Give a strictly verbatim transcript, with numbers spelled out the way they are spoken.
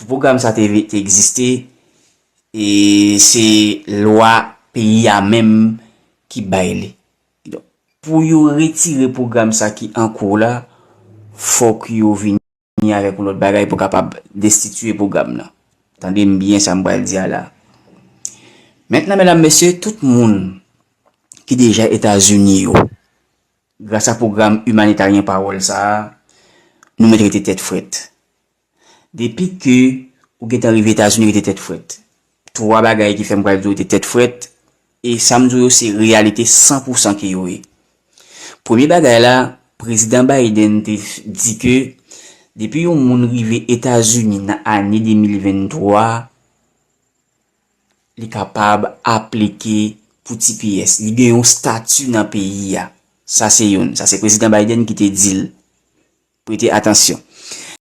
Pwogram sa te, te egziste, e se lwa peyi a menm ki bay li. Donk, pou yo retire pwogram sa ki an kou la, fòk yo vini avèk yon lòt bagay pou kapab destitye pwogram nan. Tande m byen sa m pral di a la. Mentnan, medam, mesye, tout moun ki deja Etazini yo, gras a pwogram imanitaryen pawòl sa a, nou mèt rete tèt frèt. Depi ke ou gentan rive Etazini, rete tèt frèt. Twa bagay ki fè m pral di w rete tèt frèt, e sa m di w yo se reyalite san pou san ke yo ye. Premye bagay la, Prezidan Biden te di ke depi yon moun rive Etazini nan ane de mil venntwa, li kapab aplike pou T P S. Li gen yon stati nan peyi a. Sa se youn. Sa se Prezidan Biden ki te di l. Prete atansyon.